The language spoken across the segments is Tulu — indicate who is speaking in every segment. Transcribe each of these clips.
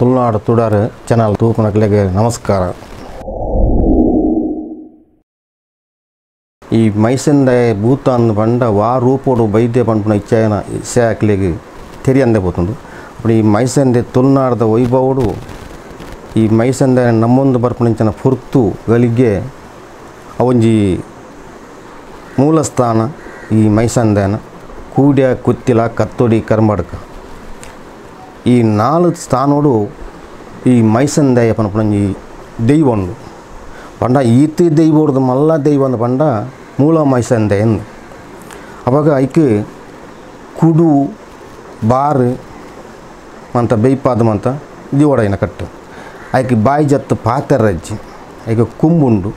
Speaker 1: Tulunadu ತುಡಾರು channel ತೂಪುನಕ್ಲೆಗ್ ನಮಸ್ಕಾರ. ಈ ಮೈಸಂದೆ ಭೂತಾನ್ ಪಂಡ ವಾ ರೂಪೋಡು ವೈದ್ಯ ಪನ್ಪುನ ಇಚ್ಛೆನ ಇಸೆ ತೆರಿಯಂದೆ ಪೋತುಂಡು. ಅಪ್ಪು ಈ ಮೈಸಂದೆ ತುಳುನಾಡದ ವೈಭವಡು ಈ ಮೈಸಂದೆ ನಮ್ಮೊಂದು ಬರ್ಪುನಂಚಿನ ಪೊರ್ತು ಗಳಿಗೆ ಅವೊಂಜಿ ಮೂಲಸ್ಥಾನ ಈ ಮೈಸಂದೆನ ಕೂಡ್ಯ ಕುತ್ತಿಲ ಕತ್ತೋಡಿ ಕರ್ಮಡ್ಕ ಈ ನಾಲ್ ಸ್ಥಾನೋಡು ಈ ಮೈಸಂದೆಯ ಪನ್ಪುನಂಜಿ ದೈವ ಉಂಡು. ಪಂಡ ಈತ್ ದೈವೋಡ್ದು ಮಲ್ಲ ದೈವ ಅಂದ್ ಪಂಡ ಮೂಲ ಮೈಸಂದೆ ಎಂದು. ಅವಾಗ ಐಕ್ ಕುಡು ಬಾರು ಮಂತ ಬೇಯ್ಪಾದ ಮಂತ ದಿವಡೈನ ಕಟ್ಟು ಐಕ್ ಬಾಯಿ ಜತ್ತು ಪಾತೆರಜ್ಜಿ ಐಕ್ ಕುಂಬುಂಡು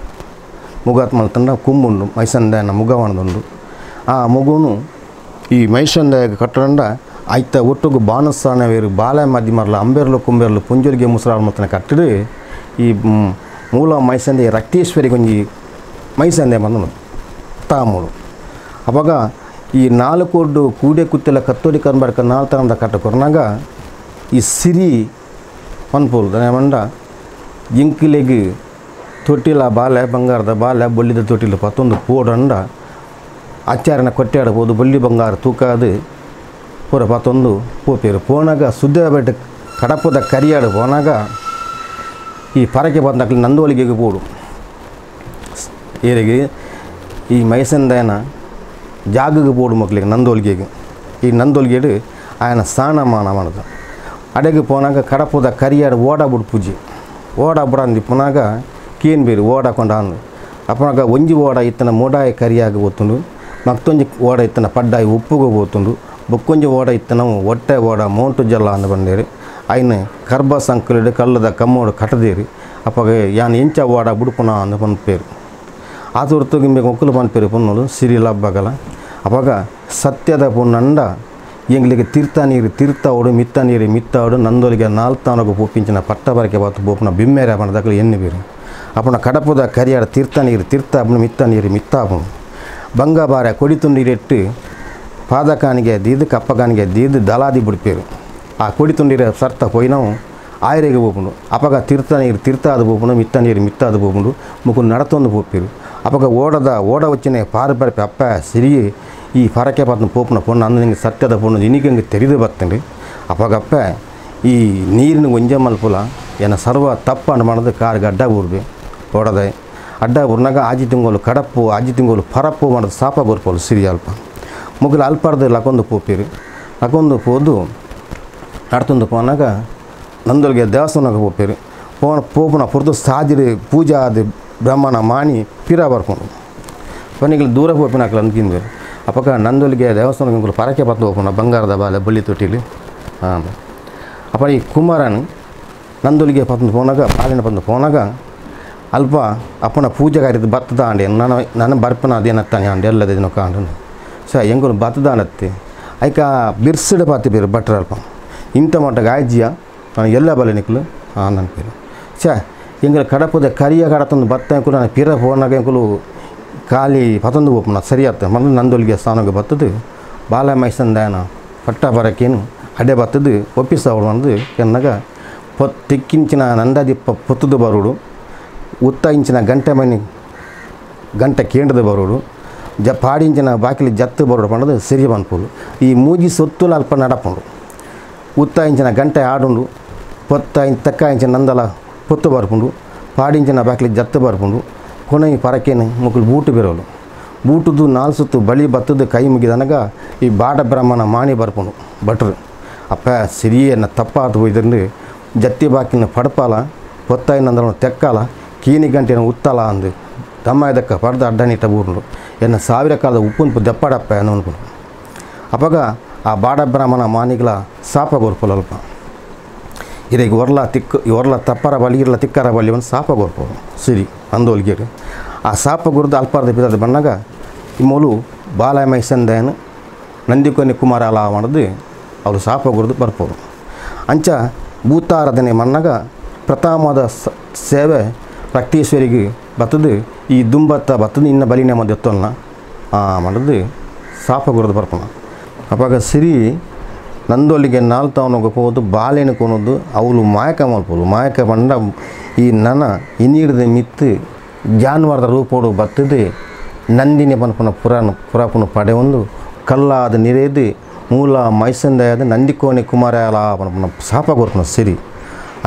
Speaker 1: ಮುಗಾತ್ ಮಲ್ತಂಡ ಕುಂಬುಂಡು ಮೈಸಂದೆನ ಮುಗವಣದುಂಡು. ಆ ಮುಗುನು ಈ ಮೈಸಂದೆಗೆ ಕಟ್ಟಂಡ ಐತ ಒಟ್ಟುಗು ಬಾನಸ್ಥಾನವೇರು ಬಾಲೆ ಮಧ್ಯಮರ್ಲ ಅಂಬೇರ್ಲು ಕುಂಬೇರ್ಲು ಪುಂಜೋಲಿಗೆ ಮುಸರಾಳು ಮತ್ತನ ಕಟ್ಟಿಡು ಈ ಮೂಲ ಮೈಸಂದೆ ರಕ್ತೇಶ್ವರಿ ಗೊಂಜಿ ಮೈಸಂದೆ ಬಂದನು ತಾಮೂಳು. ಅವಾಗ ಈ ನಾಲ್ಕು ಕೂಡೆ ಕುತ್ತೆಲ್ಲ ಕತ್ತೋಡಿ ಕನ್ಬರ್ಕ ನಾಲ್ಕು ತರಂದ ಕಟ್ಟ ಕೊರ್ನಾಗ ಈ ಸಿರಿ ಪನ್ಪೋಲು ಮಂಡ ಇಂಕಿಲೆಗ್ ತೊಟ್ಟಿಲ ಬಾಲೆ ಬಂಗಾರದ ಬಾಲೆ ಬೊಳ್ಳಿದ ತೊಟ್ಟಿಲ ಪತ್ತೊಂದು ಪೋಡಂಡ ಆಚಾರ್ಯನ ಕೊಟ್ಟಾಡಬಹುದು ಬೊಳ್ಳಿ ಬಂಗಾರ ತೂಕಾದು ಪೂರ ಪತ್ತೊಂದು ಪೋಪೇರು ಪೋನಾಗ ಸುದ್ದ ಕಡಪದ ಕರಿಯಾಡು ಪೋನಾಗ ಈ ಪರಕೆ ಬಂದಾಕಲಿ ನಂದೋಲಿಗೆ ಪೋಡು ಏರಿಗೆ ಈ ಮೈಸಂದೆನ ಜಾಗಗೆ ಪೋಡು ಮಕ್ಕಳಿಗೆ ನಂದೋಲಿಗೆಗೆ ಈ ನಂದೋಲಿಗೆಡು ಆಯನ ಸ್ನಾನ ಮಾಡೋದು. ಅಡೆಗೆ ಪೋನಾಗ ಕಡಪದ ಕರಿಯಾಡು ಓಡ ಬಿಡು ಪೂಜೆ ಓಡ ಬುಡಂದು ಪುನಾಗ ಕೇನ್ ಬೇರು ಓಡ ಕೊಂಡ ಅಂದು ಅಪ್ಪನಾಗ ಒಂಜಿ ಓಡ ಇತ್ತನ ಮೋಡಾಯ ಕರಿಯಾಗ ಹೋತುಂಡು ಮತ್ತೊಂಜಿ ಓಡ ಇತ್ತನ ಪಡ್ಡಾಯಿ ಉಪ್ಪುಗೆ ಹೋತುಂಡು ಬೊಕ್ಕೊಂಜಿ ಓಡ ಇತ್ತನ ಒಟ್ಟೆ ಓಡ ಮೌಂಟು ಜಲ್ಲ ಅಂದು ಬಂದೇರಿ ಐನ ಕರ್ಬ ಸಂಕಲಿಡು ಕಲ್ಲದ ಕಮ್ಮೋಡು ಕಟ್ಟದೇರಿ ಅಪ್ಪಗೆ ಯಾನ್ ಎಂಚ ಓಡ ಬುಡುಪುನ ಅಂದು ಪನ್ಪೇರು. ಆತುರ್ತುಗೆ ಇಂಬೆ ಒಕ್ಕಲು ಪನ್ಪೇರು ಪೊನ್ನೋಳು ಸಿರಿ ಲಬ್ಬಗಲ. ಅವಾಗ ಸತ್ಯದ ಪೊನ್ನಂಡ ಎಂಗ್ಲಿಗೆ ತೀರ್ಥ ನೀರು ತೀರ್ಥ ಓಡು ಮಿತ್ತ ನೀರು ಮಿತ್ತ ಓಡು ನಂದೊಲಿಗೆ ನಾಲ್ತಾನಗು ಪೋಪಿಂಚಿನ ಪಟ್ಟ ಬರಕೆ ಬಾತು ಬೋಪುನ ಬಿಮ್ಮೇರೆ ಪಣದಕ್ಕಲು ಎಣ್ಣೆ ಬೀರು ಅಪ್ಪನ ಕಡಪದ ಕರಿಯಾಡ ತೀರ್ಥ ನೀರು ತೀರ್ಥ ಅಪ್ಪನ ಮಿತ್ತ ನೀರು ಮಿತ್ತ ಅಪ್ಪನು ಬಂಗ ಬಾರೆ ಕೊಡಿ ತುಂಡಿರೆಟ್ಟು ಪಾದಕಾನಿಗೆ ದೀದು ಕಪ್ಪಕಾನಿಗೆ ದೀದು ದಲಾದಿ ಬಿಡ್ಪೇರು. ಆ ಕೊಡಿ ತುಂಡಿರ ಸರ್ತ ಪೋಯಿನವು ಆಯರೆಗೆ ಪೋಪುಂಡು. ಅಪಗ ತೀರ್ಥ ನೀರು ತೀರ್ಥ ಅದು ಪೋಪುಂಡು ಮಿತ್ತ ನೀರು ಮಿತ್ತ ಅದು ಪೋಪುಂಡು ಮುಕು ನಡತೊಂದು ಪೋಪೇರು. ಅಪಗ ಓಡದ ಓಡ వచ్చిನ ಪಾರು ಪರಪೆ ಅಪ್ಪ ಸಿರಿ ಈ ಪರಕೆ ಪತ್ನ ಪೋಪುನ ಪೊಣ್ಣು ಅಂದು ನಿಂಗೆ ಸತ್ಯದ ಪೊಣ್ಣು ಇನಿಗೆ ತೆರಿದು ಬತ್ತಂಡು. ಅಪಗಪ್ಪ ಈ ನೀರಿನ ಒಂಜೆ ಮಲ್ಪುಲ ಏನ ಸರ್ವ ತಪ್ಪನ್ನು ಮಾಡೋದು ಕಾರ್ಗೆ ಅಡ್ಡ ಊರ್ಬೆ ಓಡದೆ ಅಡ್ಡ ಊರ್ನಾಗ ಆಜಿ ತಿಂಗಳು ಕಡಪ್ಪು ಆಜಿ ತಿಂಗಳು ಪರಪ್ಪು ಮಾಡೋದು ಸಾಪ ಗೊರ್ಪೋಲು ಸಿರಿ ಅಲ್ಪ ಮುಗಿಲು ಅಲ್ಪಾರ್ದು ಲಕೊಂದು ಪೋಪಿರು. ಲಕೊಂದು ಪೋದು ನಡ್ತೊಂದು ಪೋನಾಗ ನಂದೊಳಗೆ ದೇವಸ್ಥಾನಕ್ಕೆ ಪೋಪಿರು ಪೋನ ಪೋಪುನ ಪೊರ್ದು ಸಾಜಿರಿ ಪೂಜಾ ಅದು ಬ್ರಹ್ಮನ ಮಾಣಿ ಪಿರ ಬರ್ಕೊಂಡು ಪನಿಗಳು ದೂರ ಪೋಪಿನ ಹಾಕಲು ಅಂದ್ಕಿಂದ್ವಿ. ಅಪ್ಪಕ್ಕ ನಂದೊಲಿಗೆ ದೇವಸ್ಥಾನಕ್ಕೆ ಪರಕೆ ಪತ್ತು ಹೋಗೋಣ ಬಂಗಾರದ ಬಾಲೆ ಬಳ್ಳಿ ತೊಟ್ಟಿಲಿ. ಹಾಂ ಅಪ್ಪ ಈ ಕುಮಾರನ್ ನಂದೊಲಿಗೆ ಪತ್ತು ಪೋನಾಗ ಬಾಲಿನ ಪತ್ತು ಪೋನಾಗ ಅಲ್ಪ ಅಪ್ಪನ ಪೂಜೆ ಕಾರ್ಯದ ಭತ್ತದ ಆಂಡೆ ನಾನು ನಾನು ಬರ್ಪನ ಅದೇನತ್ತಾನೆ ಆಂಡೆ ಎಲ್ಲದ ದಿನಕ್ಕೆ ಆಂಡು ಸ ಎಂಗುಲು ಭತ್ತದ ಆಂಡತ್ತಿ ಐಕ ಬಿರ್ಸಿಡ ಪಾತಿ ಬೇರು ಬಟ್ರ ಅಲ್ಪ ಇಂಥ ಮಟ್ಟ ಗಾಯಜಿಯ ನಾನು ಎಲ್ಲ ಬಲೆ ನಿಕ್ಲು ಹಾಂ ನನ್ನ ಪೇರು ಛ ಎಂಗಲ ಕಡಪದ ಕರಿಯ ಕಡತೊಂದು ಭತ್ತ ಎಂಕುಲು ನಾನು ಪಿರ ಪೋನಾಗ ಎಂಕುಲು ಖಾಲಿ ಪತೊಂದು ಹೋಪುನ ಸರಿ ಆತ ಮೊದಲು ನಂದೊಲಿಗೆ ಸ್ಥಾನಕ್ಕೆ ಬತ್ತದು ಬಾಲ ಮೈಸಂದಾಯನ ಪಟ್ಟ ಬರಕೇನು ಅಡೆ ಬತ್ತದು ಒಪ್ಪಿಸವಳು ಅಂದು ಎನ್ನಾಗ ತಿಕ್ಕಿಂಚಿನ ನಂದಾದೀಪ ಪೊತ್ತದು ಬರೋಡು ಉತ್ತಾಯಿಂಚಿನ ಗಂಟೆ ಮನೆ ಗಂಟೆ ಕೇಂದ್ರದ ಬರೋಡು ಜ ಪಾಡಿಂಚಿನ ಬಾಕಿಲಿ ಜತ್ತು ಬರೋಡು ಪಂಡದು ಸಿರಿ ಪನ್ಪುಲು ಈ ಮೂಜಿ ಸೊತ್ತುಲ ಅಲ್ಪ ನಡಪುಂಡು ಉತ್ತಾಯಿಂಚಿನ ಗಂಟೆ ಆಡುಂಡು ಪೊತ್ತ ತಕ್ಕಾಯಿಂಚಿನ ನಂದಲ ಪೊತ್ತು ಬರ್ಪುಂಡು ಪಾಡಿಂಚಿನ ಬಾಕಿಲಿ ಜತ್ತು ಬರ್ಪುಂಡು ಕೊನೆ ಪರಕೇನು ಮುಕ್ಕಳು ಬೂಟು ಬೆರೋಲು ಬೂಟುದು ನಾಲ್ ಸುತ್ತು ಬಳಿ ಬತ್ತದು ಕೈ ಮುಗಿದನಗ ಈ ಬಾಡ ಬ್ರಹ್ಮನ ಮಾಣಿ ಬರ್ಪುಂಡು ಭಟ್ರು ಅಪ್ಪ ಸಿರಿಯನ್ನ ತಪ್ಪಾತು ಹೋಯ್ದಂದು ಜತ್ತಿ ಬಾಕಿನ ಪಡಪಾಲ పొత్తాయినందరం తెక్కాల కీని గంటను ఉత్తాల అంది దమ్మాయి పడద అడ్డనీట ఊరుండు ఎన్న ಸಾವಿರ ಕಾಲದ ಉಪ್ಪುಂಪು ದೆಪ್ಪಾಡಪ್ಪ ಅನ್ಕೊಂಡು ಅವಾಗ ಆ ಬಾಡ ಬ್ರಾಹ್ಮಣ ಮಾನಿಗಳ ಸಾಪ ಗೊರ್ಪಲಲ್ಪ ಇರಗೆ ಒರ್ಲ ತಿಕ್ಕ ಒರ್ಲ ತಪ್ಪರ ಬಳಿ ಇರ್ಲ ತಿಕ್ಕರ ಬಳಿ ಒಂದು ಸಾಪ ಗೊರ್ಪೋರು ಸಿರಿ ಅಂದೋಲ್ಗೇರು ಆ ಸಾಪ ಗುರ್ದು ಅಲ್ಪಾರ್ದ ಬಿದ್ದದ ಬಣ್ಣಾಗ ಈ ಮೂಲು ಬಾಲ ಮೈಸಂದಯನು ನಂದಿಕೊನಿ ಕುಮಾರ ಅಲ ಮಾಡೋದು ಅವರು ಸಾಪ ಗುರ್ದು ಬರ್ಪೋರು. ಅಂಚ ಭೂತಾರಾಧನೆ ಮಣ್ಣಾಗ ಪ್ರಥಮವಾದ ಸೇವೆ ರಕ್ತೇಶ್ವರಿಗೆ ಬತ್ತದು ಈ ದುಂಬತ್ತ ಬತ್ತದು ಇನ್ನು ಬಲಿನೇ ಮಧ್ಯೆ ಮಾಡೋದು ಸಾಪ ಗುರ್ದು ಬರ್ಪೋಣ. ಅವಾಗ ಸಿರಿ ನಂದೊಲಿಗೆ ನಾಲ್ತಾವನಗ ಪೋದು ಬಾಲೆನ ಕೊನೊದು ಅವಳು ಮಾಯಕ ಮಲ್ಪೋದು ಮಾಯಕ ಪಂಡ ಈ ನನ ಇನೀಡ್ದ ಮಿತ್ತು ಜಾನುವಾರದ ರೂಪೋಡು ಬತ್ತದು ನಂದಿನಿ ಪನ್ಪುನ ಪುರಾಣ ಪುರಾಪುನ ಪಡೆಯೊಂದು ಕಲ್ಲಾದ ನಿರೇದು ಮೂಲ ಮೈಸಂದಯಾದ ನಂದಿಕೋಣೆ ಕುಮಾರಯಾಲ ಪನ್ಪುನ ಶಾಪ ಕೊರ್ಪುನ ಸಿರಿ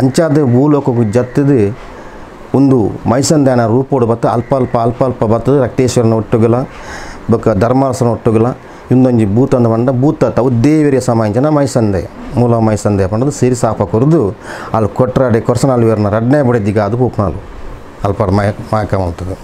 Speaker 1: ಅಂಚಾದ ಭೂಲೋಕಕ್ಕೆ ಜತ್ತದು ಒಂದು ಮೈಸಂದಯನ ರೂಪೋಡು ಬತ್ತ ಅಲ್ಪ ಅಲ್ಪ ಅಲ್ಪ ಅಲ್ಪ ಬತ್ತದು ರಕ್ತೇಶ್ವರನ ಒಟ್ಟುಗಲ ಬೊಕ್ಕ ಧರ್ಮಾರಸನ ಒಟ್ಟುಗಲ ಇಂದೊಂಜಿ ಭೂತ ಅಂದ ಪಂಡ ಭೂತ ತವು ದೇವರಿಯ ಸಮಾಂಚನ ಮೈಸಂದಯ ಮೂಲ ಮೈಸಂದಯ ಪಂಡದು ಸಿರಿ ಸಾಪ ಕೊರ್ದು ಅಲ್ಲಿ ಕೊಟ್ರಾಡೆ ಕೊರ್ಸನಾಲು ಬೇರ್ನ ರಡ್ನೇ ಬಡಿದಿಗ ಅದು ಪೂಪ್ನಾಲು ಅಲ್ಪ ಮಾಯಕ ಮಾಯಕ ಮಾಡ್ತದೆ.